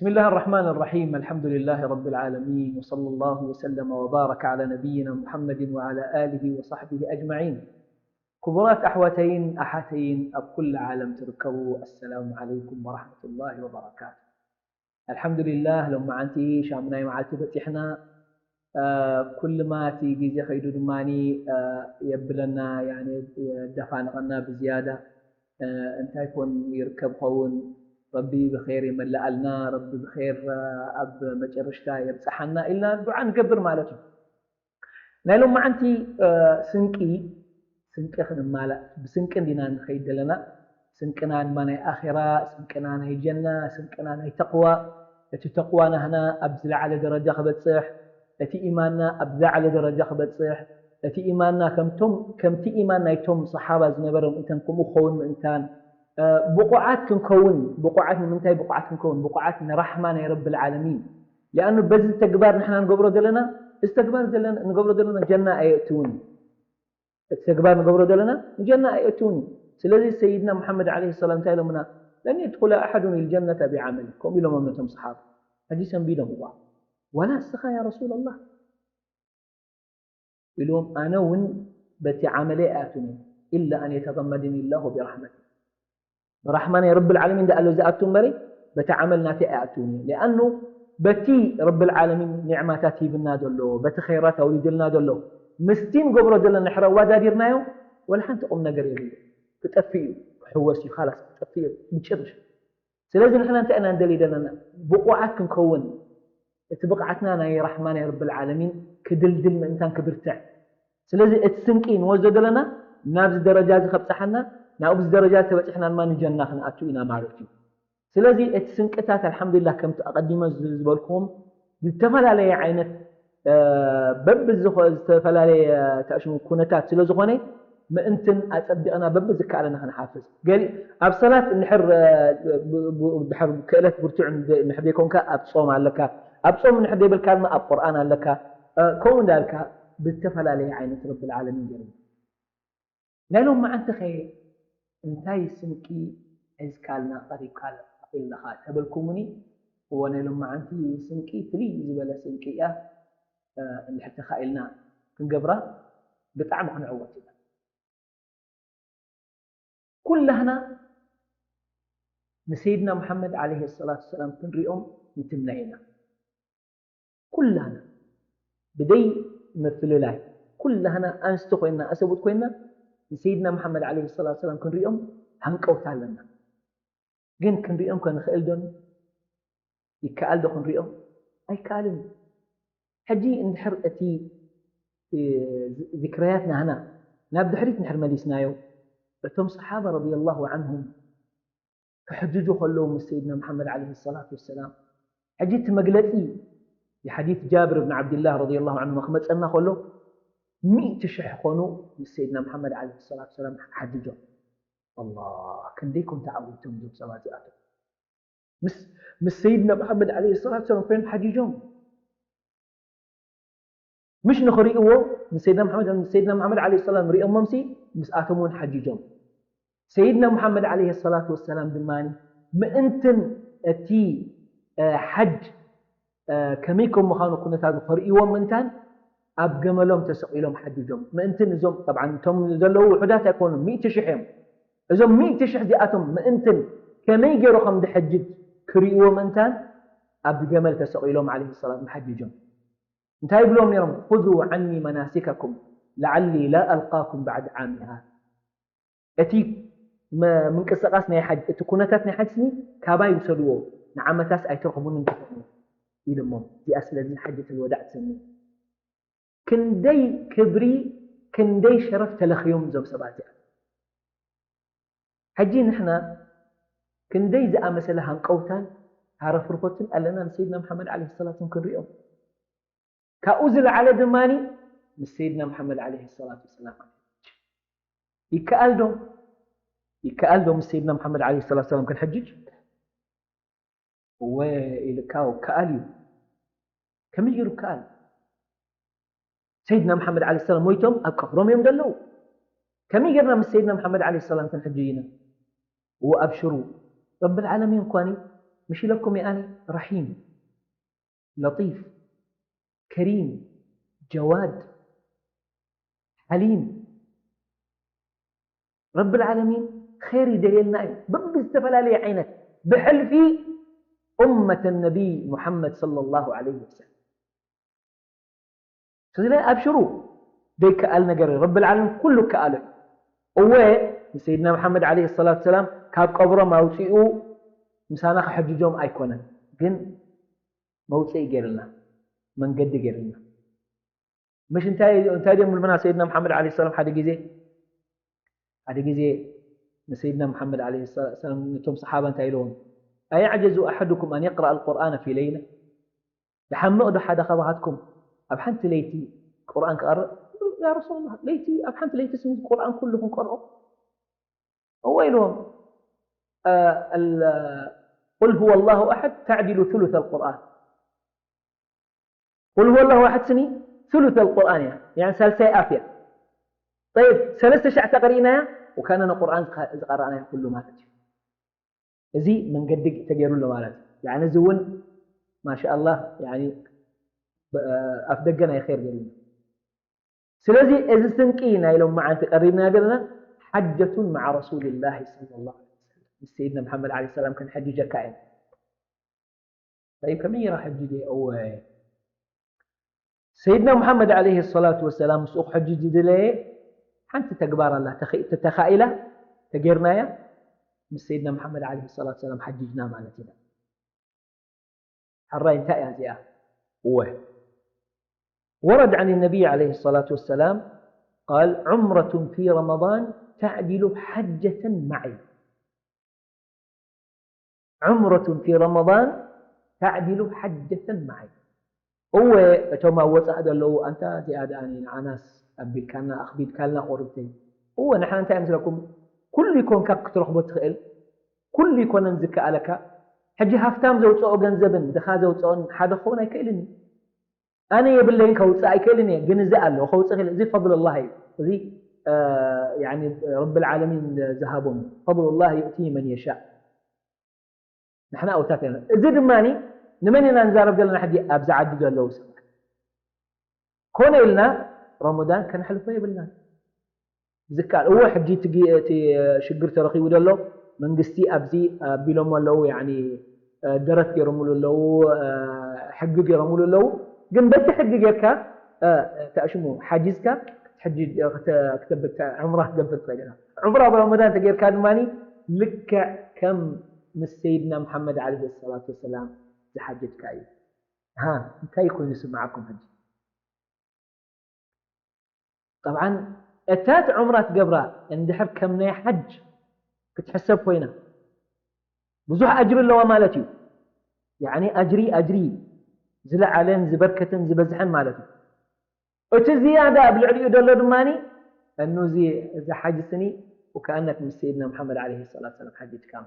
بسم الله الرحمن الرحيم. الحمد لله رب العالمين، وصلى الله وسلم وبارك على نبينا محمد وعلى آله وصحبه أجمعين. ክቡራት ኣሕዋተይን ኣሓተይን ኣብ ኩሉ ዓለም ትርከቡ፣ ኣሰላሙ ዓለይኩም ወራሕመቱላሂ ወበረካቱ። ኣልሓምዱሊላህ፣ ሎማዓንቲ ሻሙናይ መዓልቲ በፂሕና። ኩልማ እቲ ግዜ ከይዱ ድማ የብለና፣ የደፋንቐና ብዝያዳ። እንታይ ኮን ይርከብ ኸውን? ረቢ ብኸይር ይመልኣልና፣ ረቢ ብኸይር ኣብ መጨረሽታ የብፅሓና ኢልና ዱዓ ንገብር ማለት እዩ። ናይ ሎማዓንቲ ስንቂ ስንቂ ክንማላእ ብስንቂ እንዲና ንኸይድ ዘለና። ስንቅና ድማ ናይ ኣኼራ፣ ስንቅና ናይ ጀና፣ ስንቅና ናይ ተቕዋ። እቲ ተቕዋ ናህና ኣብ ዝለዓለ ደረጃ ክበፅሕ፣ እቲ ኢማንና ኣብ ዝለዓለ ደረጃ ክበፅሕ፣ እቲ ኢማንና ከምቶም ከምቲ ኢማን ናይቶም ሰሓባ ዝነበረ ምእንታን ከምኡ ክኸውን ምእንታን፣ ብቑዓት ክንከውን። ብቑዓት ንምንታይ ብቑዓት ክንከውን? ብቑዓት ንራሕማ ናይ ረብል ዓለሚን። ሊኣኑ በዚ ተግባር ንሕና ንገብሮ ዘለና፣ እዚ ተግባር ዘለና ንገብሮ ዘለና ጀና ኣየእትውን። እቲ ተግባር ንገብሮ ዘለና ንጀና ኣየእትውን እዩ። ስለዚ ሰይድና ሙሓመድ ዓለይሂ ሰላም እንታይ ኢሎምና? ለን የድኹለ ኣሓዱን ልጀነተ ብዓመሊ። ከምኡ ኢሎም ነቶም ሰሓባ። ሕጂ ሰንቢዶም እዋ፣ ዋላ እስኻ ያ ረሱላላህ ኢልዎም፣ ኣነ እውን በቲ ዓመለይ ኣይኣቱን እየ፣ ኢላ ኣን የተገመድኒ ላሁ ብራሕመቲ። ብራሕማ ናይ ረብል ዓለሚን ደኣ ኣሎ ዝኣቱ እምበረ፣ በቲ ዓመል ናተይ ኣይኣቱን እየ። ሊኣኑ በቲ ረብል ዓለሚን ኒዕማታት ሂብና ዘሎ፣ በቲ ኸይራት ኣውሪድልና ዘሎ፣ ምስቲ ንገብሮ ዘለና ድሕሪ ኣወዳዲርናዮ፣ ወላ ሓንቲ ቁም ነገር የብሉ። ክጠፍእ እዩ፣ ክሕወስ እዩ፣ ካላስ ክጠፍእ እዩ፣ ብጭርሽ። ስለዚ ንሕና እንታይ ኢና ንደሊ ዘለና? ብቑዓት ክንከውን፣ እቲ ብቕዓትና ናይ ራሕማ ናይ ረብል ዓለሚን ክድልድል ምእንታን ክብርትዕ። ስለዚ እቲ ስንቂ ንወስዶ ዘለና ናብዚ ደረጃ እዚ ከብፅሓና፣ ናብዚ ደረጃ ተበፂሕና ድማ ንጀና ክንኣቱ ኢና ማለት እዩ። ስለዚ እቲ ስንቅታት ኣልሓምዱሊላህ ከምቲ ኣቐዲመ ዝ-፣ ዝበልኩኹም ዝተፈላለየ ዓይነት፣ እ፣ በብዝኾ-፣ ዝተፈላለየ ተእሽሙ ኩነታት ስለ ዝኾነ ምእንትን ኣጸቢቕና በብዝከኣለና ክንሓፍዝ። ገሊ ኣብ ሰላት እንድሕር፣ እ፣ ብ-፣ ብ-፣ ድሕር ክእለት ብርቱዕ እንደ-፣ እንድሕር ዘይኮንካ ኣብ ጾም ኣለካ። ኣብ ጾም እንድሕር ዘይብልካ ድማ ኣብ ቁርኣን ኣለካ። እ፣ ከምኡ እንዳልካ ብዝተፈላለየ ዓይነት ረብል ዓለሚን ገይሩ። ናይ ሎማዓንቲኸ እንታይ ስንቂ ሒዝካልና ቀሪብካ ኣለኻ ተበልኩሙኒ፣ እወ ናይ ሎማዓንቲ ስንቂ ፍልይ ዝበለ ስንቂ እያ። እ፣ እንድሕር ተኻኢልና ክንገብራ ብጣዕሚ ክንዕወት ኢና። ኩላህና ንሰይድና ሙሓመድ ዓለይሂ ሰላቱ ወሰላም ክንሪኦም ንትምነ ኢና። ኩላህና ብደይ ምፍልላይ፣ ኩላህና ኣንስቲ ኮይንና ኣሰቡት ኮይንና ንሰይድና ሙሓመድ ዓለይሂ ሰላቱ ወሰላም ክንሪኦም ሃንቀውታ ኣለና። ግን ክንሪኦም ከ ንኽእል ዶን? ይከኣል ዶ ክንሪኦም? ኣይከኣልን እዩ። ሕጂ እንድሕር እቲ፣ እ፣ ዚ-፣ ዚክረያት ናህና ናብ ድሕሪት እንድሕር መሊስናዮ፣ እቶም ሰሓባ ረዲየላሁ ዓንሁም ክሕጅጁ ከለዉ ምስ ሰይድና መሓመድ ዓለይሂ ሰላቱ ወሰላም፣ ሕጂ እቲ መግለጺ የሓዲት ጃብር ብን ዓብድላህ ረዲየላሁ ዓንሁማ ክመጸና ከሎ፣ ሚእቲ ሽሕ ኮኑ ምስ ሰይድና መሓመድ ዓለይሂ ሰላቱ ወሰላም ሓጅጆም። ኣላህ፣ ክንደይ ኮም ተዓዊቶም እዞም ሰባት እዚኣቶም። ምስ፣ ምስ ሰይድና መሓመድ ዓለይሂ ሰላቱ ወሰላም ኮይኖም ሓጅጆም። ምሽ ንኽርእይዎ፣ ምስ ሰይድና መሓመድ፣ ምስ ሰይድና መሓመድ ዓለይሂ ሰላም ርእዮሞምሲ፣ ምስኣቶም እውን ሓጅጆም። ሰይድና መሓመድ ዓለይሂ ሰላቱ ወሰላም ድማ ምእንትን እቲ፣ እ፣ ሓጅ፣ እ፣ ከመይ ከም ምዃኑ ኩነታቱ ክርእይዎ ምእንታን ኣብ ገመሎም ተሰቒሎም ሓጅጆም። ምእንትን እዞም፣ ጠብዓን እቶም ዘለዉ ውሑዳት ኣይኮኑን፣ ሚእቲ ሽሕ እዮም። እዞም ሚእቲ ሽሕ እዚኣቶም ምእንትን ከመይ ገይሩ ከም ድሕጅጅ ክርእይዎ ምእንታን ኣብ ገመል ተሰቒሎም ዓለይሂ ሰላም ሓጅጆም። እንታይ ይብሎም ነይሮም? "ኹዙ ዓኒ መናሲከኩም ለዓሊ ላ ኣልቃኩም ባዕድ ዓሚ ሃዛ።" እቲ መ-፣ ምንቅስቓስ ናይ ሓጅ፣ እቲ ኩነታት ናይ ሓጅ ስኒ ካባይ ውሰድዎ፣ ንዓመታስ ኣይትረኽቡኒ እንተኾኑ ኢሎሞም። እዚኣ ስለዚ ሓጀተል ወዳዕ ትሰምዩ። ክንደይ ክብሪ፣ ክንደይ ሸረፍ ተለኽዮም እዞም ሰባት እዚኣ። ሕጂ ንሕና ክንደይ ዝኣመሰለ ሃንቀውታን ሃረፍርፎትን ኣለና ንሰይድና መሓመድ ዓለይሂ ሰላም ክንሪኦም። ካብኡ ዝለዓለ ድማ ምስ ሰይድና መሓመድ ዓለይሂ ሰላቱ ወሰላም ይከኣል ዶ? ይከኣል ዶ ምስ ሰይድና መሓመድ ዓለይሂ ሰላቱ ወሰላም ክንሕጅጅ? እወ ኢልካ፣ ይከኣል እዩ። ከመይ ገይሩ ይከኣል? ሰይድና መሓመድ ዓለይሂ ሰላም ሞይቶም ኣብ ቀብሮም እዮም ዘለዉ። ከመይ ጌርና ምስ ሰይድና መሓመድ ዓለይሂ ሰላም ክንሕጅጅ ኢና? እወ ኣብሽሩ፣ ረብል ዓለሚን እኳኒ እሺ ለኩም የኣኒ ረሒም፣ ለጢፍ፣ ከሪም፣ ጀዋድ፣ ሓሊም። ረብል ዓለሚን ኸይር ይደልየልና እዩ። ብብዝተፈላለየ ዓይነት ብሕልፊ ኡመተ ነቢይ ሙሓመድ ሰለላሁ ዐለይሂ ወሰለም። ስለዚ ኣብሽሩ፣ ዘይከኣል ነገር ረብል ዓለሚን ኩሉ ከኣሎ እዩ። እወ ንሰይድና መሓመድ ዓለይሂ ሰላቱ ሰላም ካብ ቀብሮም ኣውፂኡ ምሳና ከሕጅጆም ኣይኮነን፣ ግን መውፅኢ ገይርልና፣ መንገዲ ገይርልና። ምሽ እንታይ እንታይ ድዮም ምልምና ሰይድና መሓመድ ዓለይሂ ሰላም ሓደ ግዜ ሓደ ግዜ ንሰይድና መሓመድ ዓለይሂ ሰላም ነቶም ሰሓባ እንታይ ኢልዎም? ኣየዕጀዙ ኣሐዱኩም ኣን የቅረአ ኣልቁርኣነ ፊ ለይለ? ይሓምቕ ዶ ሓደ ካባኻትኩም ኣብ ሓንቲ ለይቲ ቁርኣን ክቐርእ? ያ ረሱላላህ፣ ለይቲ ኣብ ሓንቲ ለይቲ ስኒ ቁርኣን ኩሉ ክንቀርኦ? እወ ኢልዎም። ቁል ሁወ ላሁ ኣሐድ ተዕዲሉ ثلث القرآن. ቁል ሁወ ላሁ ኣሐድ ስኒ ثلث القرآن እያ፣ ያኒ ሳልሳይ ኣፍ እያ። ጠይብ፣ ሰለስተ ሻዕ ተቕሪእናያ፣ ወካነና ቁርኣን ዝቐ- ዝቐረእናዮ ኩሉ ማለት እዩ። እዚ መንገዲ ተገይሩሉ ማለት እዩ። ያኒ እዚ እውን ማሻኣላህ፣ ያኒ ብ- ኣፍ ደገ ናይ ኸይር ገይሩና። ስለዚ እዚ ስንቂ ናይ ሎም መዓልቲ ቀሪብና ዘለና ሓጀቱን መዓ ረሱልላሂ ሰለላሁ ዐለይሂ ወሰለም፣ ምስ ሰይድና መሓመድ ዓለይሂ ሰላም ከነሐጅጀካ እዩ። ጠይብ ከመይ ጌረ ሕጂ ድየ? እወ ሰይድና ሙሓመድ ዓለይሂ ሰላቱ ወሰላም ምስኡ ክሕጅ ዝደለየ ሓንቲ ተግባር ኣላ። ተኸ- ተተኻኢላ ተጌርናያ ምስ ሰይድና ሙሓመድ ዓለይሂ ሰላቱ ወሰላም ሓጅጅና ማለት ኢና። ሕራይ እንታይ እያ እዚኣ? እወ ورد عن النبي عليه الصلاة والسلام قال عمرة في رمضان تعدل حجة معي. عمرة في رمضان تعدل حجة معي. እወ እቶም ኣብ ወፃእ ዘለዉ ኣንታ እዚኣ ደኣ ንዓናስ ኣቢልካና ኣኽቢድካልና ቁርብተይ። እወ ንሕና እንታይ ምስለኩም ኩሉ ይኮንካ ክትረኽቦ ትኽእል ኩሉ ይኮነን ዝከኣለካ። ሕጂ ሃፍታም ዘውፅኦ ገንዘብን ድኻ ዘውፅኦን ሓደ ክኸውን ኣይክእልን እዩ። ኣነ የብለይን ከውፅእ ኣይክእልን እየ ግን እዚ ኣሎ ከውፅእ ክእል እዚ ፈضل الله እዩ። እዚ ረቢ العالمين ዝሃቦም ፈضل الله يؤتيه من يشاء። ንሕና ኣውታት ኢና። እዚ ድማ ንመን ኢና ንዛረብ ዘለና ሕጂ ኣብዚ ዓዲ ዘለዉ ሰባት ኮነ ኢልና ረመዳን ከነሕልፎ የብልና። ዝከኣል እወ ሕጂ እቲ ሽግር ተረኺቡ ዘሎ መንግስቲ ኣብዚ ኣቢሎሞ ኣለዉ ደረት ገይሮምሉ ኣለዉ ሕጊ ገይሮምሉ ኣለዉ። ግን በቲ ሕጊ ጌርካ ተኣሽሙ ሓጂዝካ ክትሕጂ ክትገብር ዕምራ ክትገብር ትኽእል ኢኻ። ዕምራ ኣብ ረመዳን ተጌርካ ድማ ልክዕ ከም ምስ ሰይድና መሓመድ ዓለይሂ ሰላቱ ወሰላም ዝሓጀጅካ እዩ። ሃ እንታይ ኮይኑ ስምዓኩም ሕጂ? ጠብዓን እታ እቲ ዑምራ ትገብራ እንድሕር ከም ናይ ሓጅ ክትሕሰብ ኮይና ብዙሕ ኣጅሪ ኣለዋ ማለት እዩ። ያዕኒ ኣጅሪ ኣጅሪ ዝለዓለን ዝበርከተን ዝበዝሐን ማለት እዩ። እቲ ዝያዳ ኣብ ልዕሊኡ ዘሎ ድማ እኑ እዚ እዚ ሓጅ ስኒ ወከኣነክ ምስ ሰይድና መሓመድ ዓለይሂ ሰላቱ ሰላም ሓጅ ትካም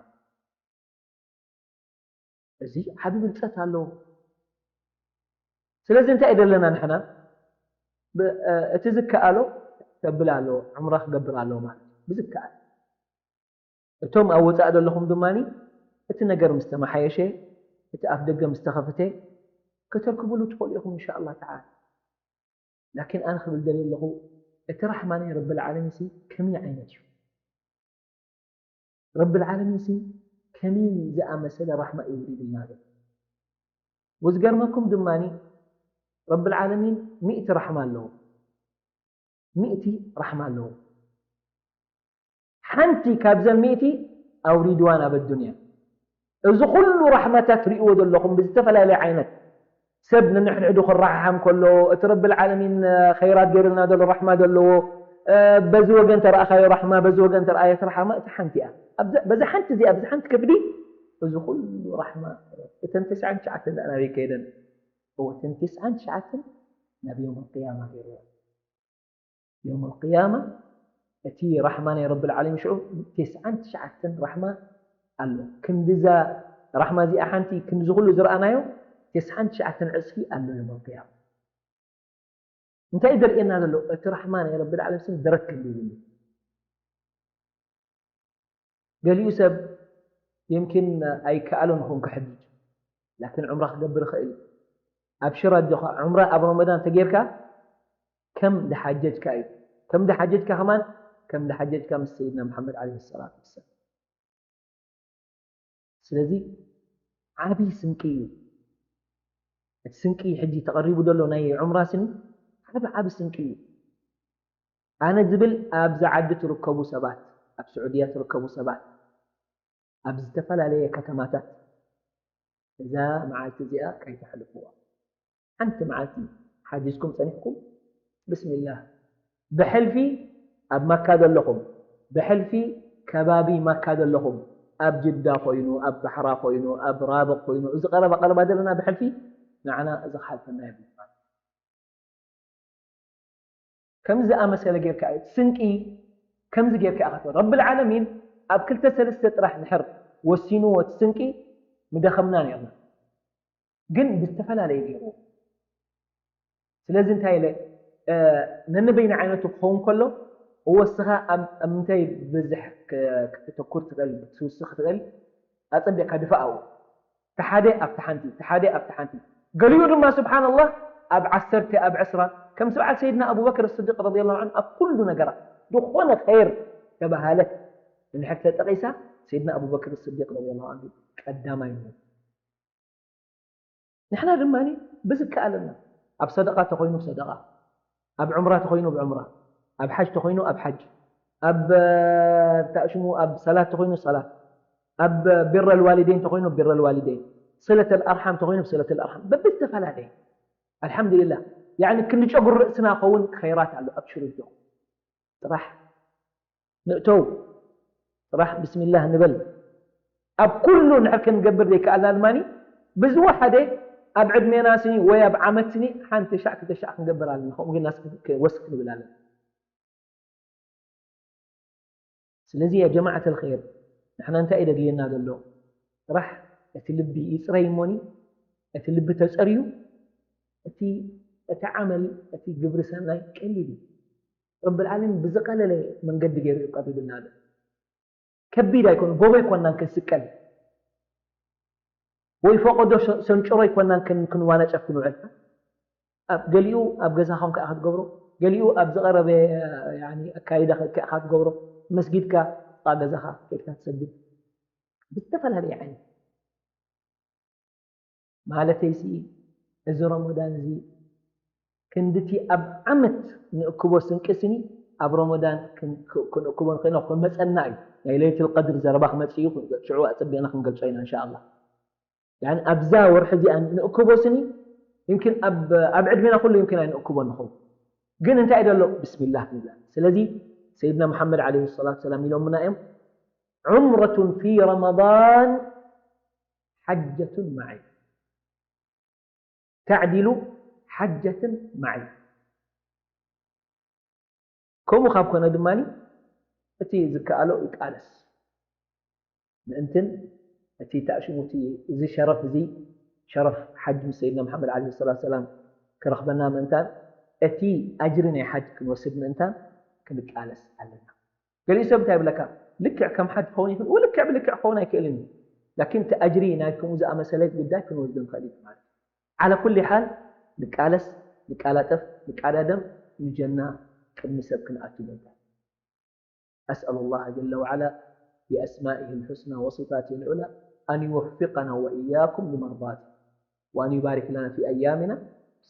እዚ ዓቢ ብልጸት ኣለዎ። ስለዚ እንታይ እዩ ዘለና ንሕና እቲ ዝከኣሎ ተብል ኣለዎ ዕምራ ክገብር ኣለዎ ማለት እዩ ብዝከኣል። እቶም ኣብ ወፃእ ዘለኹም ድማ እቲ ነገር ምስ ተመሓየሸ እቲ ኣፍ ደገ ምስ ተኸፍተ ከተርክብሉ ትኽእሉ ኢኹም እንሻ ኣላ ተዓላ። ላኪን ኣነ ክብል ደልየ ኣለኹ እቲ ራሕማ ናይ ረብል ዓለሚን ሲ ከመይ ዓይነት እዩ? ረብል ዓለሚን ሲ ከመይ ዝኣመሰለ ራሕማ እዩ ውሪድልና ዘሎ? ወዝገርመኩም ድማ ረብል ዓለሚን ሚእቲ ራሕማ ኣለዎ። ሚእቲ ራሕማ ኣለዎ። ሓንቲ ካብዘን ሚእቲ ኣውሪድዋ ናብ ኣዱንያ። እዚ ኩሉ ራሕማታት ትሪእዎ ዘለኹም ብዝተፈላለየ ዓይነት ሰብ ንንሕድሕዱ ክረሓሓም ከሎ እቲ ረብል ዓለሚን ኸይራት ገይርልና ዘሎ ራሕማ ዘለዎ በዚ ወገን ተረኣኻዮ ራሕማ በዚ ወገን ተረኣየት ራሕማ እቲ ሓንቲ እያ። በዛ ሓንቲ እዚኣ በዚ ሓንቲ ክፍሊ እዚ ኩሉ ራሕማ እተን ተስዓን ትሽዓተን ደኣ ናበይ ከይደን? እወ እተን ተስዓን ትሽዓተን ናብ የውም ቅያማ ገይርዋ። የውም ቅያማ እቲ ራሕማ ናይ ረብል ዓለሚን ሽዑ ተስዓን ትሽዓተን ራሕማ ኣሎ። ክንድዛ ራሕማ እዚኣ ሓንቲ ክንድዚ ኩሉ ዝረኣናዮ ተስዓን ትሽዓተን ዕፅፊ ኣሎ የውም ቅያማ። እንታይ እዩ ዘርእየና ዘሎ? እቲ ራሕማ ናይ ረብል ዓለሚን ስም ደረት ክህሉ ይብሉ። ገሊኡ ሰብ يمكن ኣይከኣሎን ኹን ክሕጅ ላኪን ዑምራ ክገብር ይኽእል። ኣብሽር ኣጆኻ ዑምራ ኣብ ረመዳን ተጌርካ ከም ድሓጀጅካ እዩ። ከም ድሓጀጅካ ከማን ከም ድሓጀጅካ ምስ ሰይድና መሓመድ ዓለይሂ ሰላቱ ወሰላም። ስለዚ ዓቢ ስንቂ እዩ። እቲ ስንቂ ሕጂ ተቐሪቡ ዘሎ ናይ ዑምራ ስኒ ዓቢ ዓቢ ስንቂ እዩ። ኣነ ዝብል ኣብዚ ዓዲ ትርከቡ ሰባት፣ ኣብ ስዑድያ ትርከቡ ሰባት፣ ኣብ ዝተፈላለየ ከተማታት እዛ መዓልቲ እዚኣ ከይተሕልፍዋ። ሓንቲ መዓልቲ ሓጂዝኩም ጸኒሕኩም ብስሚላህ ብሕልፊ ኣብ ማካ ዘለኹም ብሕልፊ ከባቢ ማካ ዘለኹም ኣብ ጅዳ ኮይኑ ኣብ ባሕራ ኮይኑ ኣብ ራብቕ ኮይኑ እዚ ቀረባ ቀረባ ዘለና ብሕልፊ ንዓና እዚ ክሓልፈና የብሉ። ከምዚ ዝኣመሰለ ጌርካ እዩ ስንቂ ከምዚ ጌርካ ኢኻ ትበል። ረብል ዓለሚን ኣብ ክልተ ሰለስተ ጥራሕ ንሕር ወሲንዎ እቲ ስንቂ ምደኸምና ነርና። ግን ብዝተፈላለየ ገይርዎ። ስለዚ እንታይ ኢለ ነንበይኒ ዓይነቱ ክኸውን ከሎ እወስኻ ኣብ ምንታይ ብዝሕ ክተተኩር ትኽእል ክትውስኽ ትኽእል ኣጸቢቕካ ድፋኣዎ። ተሓደ ኣብቲ ሓንቲ ተሓደ ኣብቲ ሓንቲ ገሊኡ ድማ ስብሓንላህ ኣብ ዓሰርተ ኣብ ዕስራ ከም ስብዓት ሰይድና ኣቡበክር ስዲቅ ረዲየላሁ ዐንሁ ኣብ ኩሉ ነገራት ዝኾነ ኸይር ተባሃለት እንድሕር ተጠቒሳ ሰይድና ኣቡበክር ስዲቅ ረዲየላሁ ዐንሁ ቀዳማይ እዩ። ንሕና ድማ ብዝከኣለና ኣብ ሰደቓ ተኾይኑ ብሰደቓ፣ ኣብ ዑምራ ተኾይኑ ብዑምራ፣ ኣብ ሓጅ ተኾይኑ ኣብ ሓጅ፣ ኣብ ታእሽሙ ኣብ ሰላት ተኾይኑ ሰላት፣ ኣብ ቢረል ዋሊደይን ተኾይኑ ቢረል ዋሊደይን፣ ስለተል ኣርሓም ተኾይኑ ብስለተል ኣርሓም በብዝተፈላለየ ኣልሓምዱሊላህ ያኒ ክንጨጉር ርእስና ኸውን ኸይራት ኣሎ ኣብ ሽርጆ ጥራሕ ንእተው ጥራሕ ብስሚላህ ንበል። ኣብ ኩሉ ንሕር ክንገብር ዘይከኣልና ድማ ብዝወሓደ ኣብ ዕድሜና ስኒ ወይ ኣብ ዓመት ስኒ ሓንቲ ሻዕ ክልተ ሻዕ ክንገብር ኣለና። ከምኡ ጌርና ወስክ ክንብል ኣለና። ስለዚ ያ ጀማዓት ኣልኸይር ንሕና እንታይ እዩ ደድልየና ዘሎ? ጥራሕ እቲ ልቢ ይፅረይ እሞኒ እቲ ልቢ ተፀርዩ እቲ እቲ ዓመል እቲ ግብሪ ሰናይ ቀሊል እዩ። ረብል ዓለሚን ብዝቐለለ መንገዲ ገይሩ እዩ ቀሪብልና ኣሎ። ከቢድ ኣይኮነ ጎቦ ኣይኮናን ክንስቀል ወይ ፈቐዶ ሰንጭሮ ኣይኮናን ክንዋናጨፍ ክንውዕል። ኣብ ገሊኡ ኣብ ገዛኻ ኮንካ ክትገብሮ፣ ገሊኡ ኣብ ዝቐረበ ኣካይዳ ከይካ ኢኻ ትገብሮ፣ መስጊድካ ጥቓ ገዛኻ ከይድካ ትሰግድ ብዝተፈላለየ ዓይነት ማለተይሲ እዚ ረመዳን እዚ ክንድቲ ኣብ ዓመት ንእክቦ ስንቂ ስኒ ኣብ ረመዳን ክንእክቦ ንኽእል ክመፀና እዩ። ናይ ለይለቱል ቀድር ዘረባ ክመፅእ እዩ። ሽዑ ኣፀቢቕና ክንገልፆ ኢና እንሻ ኣላህ። ያኒ ኣብዛ ወርሒ እዚኣ ንእክቦ ስኒ ይምኪን ኣብ ዕድሜና ኩሉ ይምኪን ኣይንእክቦ ንኸውን። ግን እንታይ ደሎ ብስሚላህ ንብላ። ስለዚ ሰይድና መሓመድ ዓለይሂ ሰላቱ ሰላም ኢሎምና እዮም ዑምረቱን ፊ ረመዳን ሓጀቱን ማዒ ተዕዲሉ ሓጀትን ማዒ። ከምኡ ካብ ኮነ ድማ እቲ ዝከኣሎ ይቃለስ ምእንትን እቲ ተኣሽሙቲ እዚ ሸረፍ እዚ ሸረፍ ሓጅ ምስ ሰይድና መሓመድ ዓለይሂ ሰላቱ ሰላም ክረኽበና ምእንታን እቲ ኣጅሪ ናይ ሓጅ ክንወስድ ምእንታን ክንቃለስ ኣለና። ገሊኡ ሰብ እንታይ ይብለካ ልክዕ ከም ሓጅ ክኸውን ይኽእል ልክዕ ብልክዕ ክኸውን ኣይክእልን እዩ። ላኪን እቲ ኣጅሪ ናይ ከምኡ ዝኣመሰለ ጉዳይ ክንወስዶ ንኽእል እዩ ማለት እዩ። ዓላ ኩሊ ሓል ንቃለስ ንቃላጠፍ ንቃዳደም ንጀና ቅድሚ ሰብ ክንኣቱ ይገባል። أسأل الله جل وعلا بأسمائه الحسنى وصفاته العلى أن يوفقنا وإياكم لمرضاته وأن يبارك لنا في أيامنا.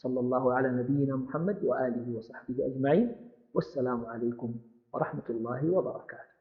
صلى الله على نبينا محمد وآله وصحبه أجمعين. والسلام عليكم ورحمة الله وبركاته.